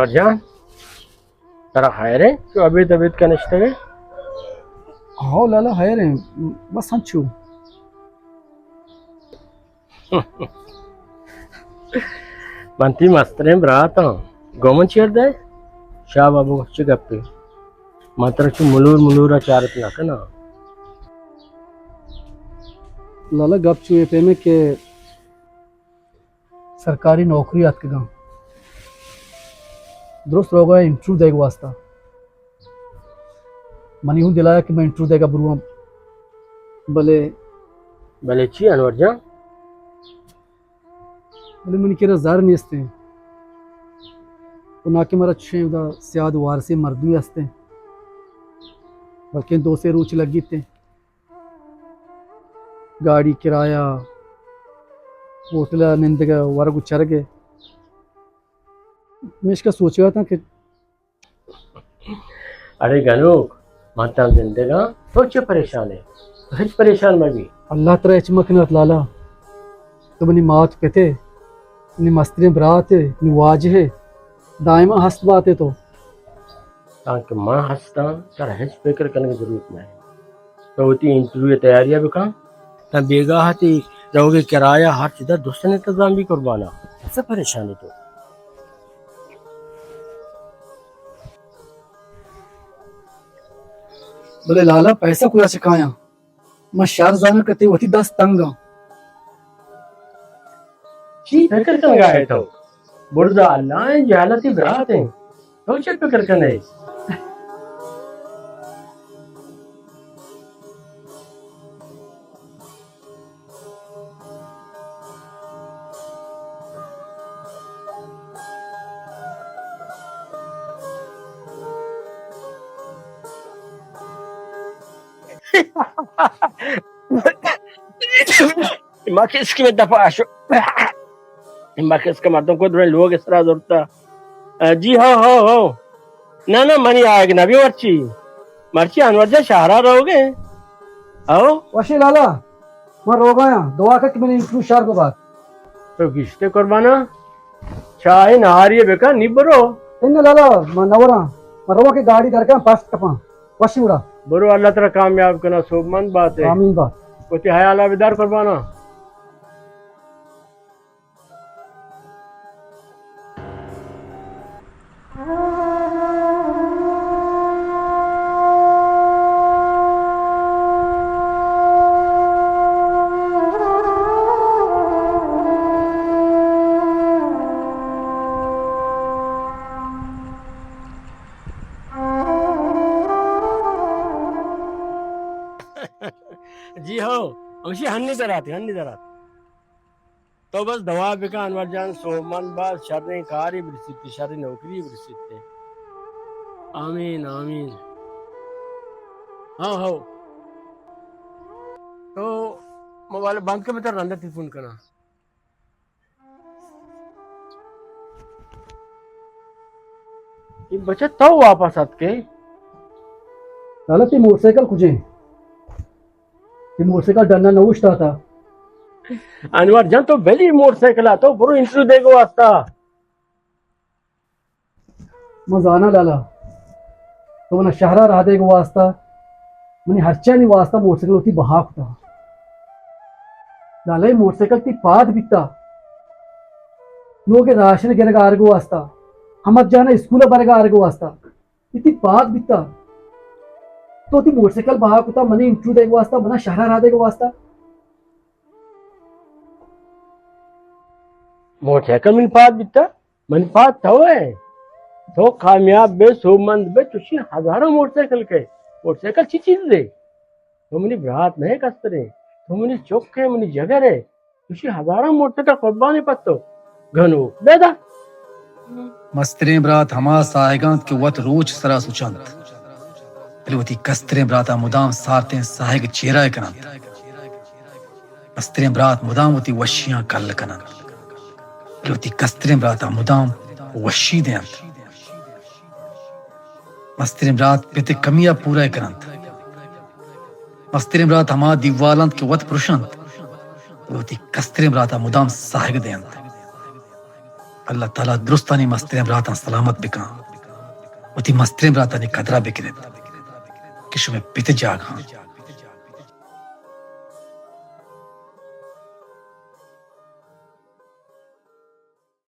جان، ترا خیر ایں؟ تو ابید ابید کا نشتگ ئے؟ ہاؤ لالا، خیر ایں، بس ہنچو۔ من تئی مستریں برات آں، گوں من چیر دئے؟ شاہ بابو، چہ گپے؟ من ترا چو ملور ملور ءَ چارت نہ کناں۔ لالا، گپ چو اے پیم ایں کہ سرکاری نوکری اتکگاں۔ درست روگا انٹرویو دیگ واسطہ۔ منی ہوں دل آیا کہ من انٹرویو دیگا برواں۔ بلے بلے چی انور جان؟ بلے منی کرا زر نیست ایں۔ و ناکہ مارا چشیں ادا سیاد وارثیں مردمے ہست ایں۔ بلکیں دو سے روچ لگیت ایں۔ گاڑی کرایہ، ہوٹل ءَ نندگ ءَ، ورگ ءُ چرگ ءَ۔ ہمیشکا سوچگ ءَ اتاں کہ اڑے گنوک، من تاں زندگ آں، تو چے پریشان ئے؟ تو ہچ پریشان مہ بی۔ اللہ ترا ہچ مہ کنات لالا۔ تو منی مات پت ئے، منی مستریں برات ئے، منی واجہ ئے، دائما ہست بات ئے تو۔ تانکہ من ہستاں، ترا ہچ فکر کنگ ءِ ضرورت نہ اِنت۔ تو وتی انٹرویو ءِ تیاری ءَ بکن، تاں بیگاہ ءَ تئی روگ ءِ کرایہ ہرچ ادا درستاں انتظام بی قربان ءَ۔ چے پریشان ئے تو؟ بلے لالا، پیسہ کجا چہ کایاں؟ من شر زاناں کہ تئی وتی دست تنگ آں۔ چی فکر کنگا ئے تو؟ برزا اللہ ایں، جہلا تئی برات ایں۔ تو چے فکر کن ئے؟ ما کس کی دفعہ شو۔ ما کس کا مردم کو دریں لوگ اس طرح زورتا۔ جی ہاں، ہاں، ہاں۔ نہ، نہ، منی آیگ نہ بی مرچی۔ مرچی انور جان شہرا روگ ئے۔ او۔ وشی لالا، من روگایاں، دعا کن کہ منی انٹرویو شر ببات۔ تو گشتے قربانا، چاہے نہاری بکن، نی برو۔ اناں لالا، من نہ وراں۔ من رواں کہ گاڑی درکاں، پشت کپاں۔ وشی وڑا۔ برو، اللہ ترا کامیاب کنا، سوبمند بات ئے۔ آمین بات۔ وتی حیالا بدار قربانا۔ جی ہو، ہمشی ہنی درات، ہنی درات۔ تو بس دعا بکن انور جان، سوبمند باز، شریں کارے برسیت، شریں نوکری برسیت۔ آمین، آمین۔ ہاں، ہو۔ تو موبائل بند کر، من ترا رندا ٹیلیفون کناں۔ اے بچہ تو واپس اتکے؟ لالا، تئی موٹر سائیکل کجے؟ تئی موٹر سائیکل ڈنا نہ اوشتاتا؟ انور جان، تو بلی موٹر سائیکل ءَ، تو برو انٹرویو دیگ واسطہ۔ من زاناں لالا، تو منا شہر ءَ راہ دیگ واسطہ، منی ہرچانی واسطہ موٹر سائیکل وتی بہا کتا۔ لالا، اے موٹر سائیکل تئی پاد بیتا، لوگ ءِ راشن گرگ آرگ واسطہ، احمد جان ءَ اسکول ءَ برگ آرگ واسطہ۔ اے تئی پاد بیتا۔ تو وتی موٹر سائیکل بہا کتا، منی انٹرویو دیگ واسطہ، منا شہر ءَ راہ دیگ واسطہ۔ موٹر سائیکل منی پاد بیتا؟ منی پاد تو ئے۔ تو کامیاب بے، سوبمند بے، چوشیں ہزاراں موٹر سائیکل کئے۔ موٹر سائیکل چی چیزے؟ تو منی برات نہ ئے کستریں، تو منی چک ئے، منی جگر ئے۔ چوشیں ہزاراں موٹر سائیکل قربانی پہ تو۔ گنوک، بیدا۔ مستریں برات ہما ساہگ انت کہ وت روچ سرا سچنت، بلے وتی کستریں برات ءَ مدام سارتیں ساہگ چیرا کننت۔ مستریں برات مدام وتی وشیاں کل کننت، بلے وتی کستریں برات ءَ مدام وشی دینت۔ مستریں برات پت ءِ کمی ءَ پورا کننت۔ مستریں برات ہما دیوال انت کہ وت پرشنت، بلے وتی کستریں برات ءَ مدام ساہگ دینت۔ اللہ تعالیٰ درستانی مستریں براتاں سلامت بکن۔ وتی مستریں براتانی قدرا بکنیت کہ شمئے پت جاگہاں۔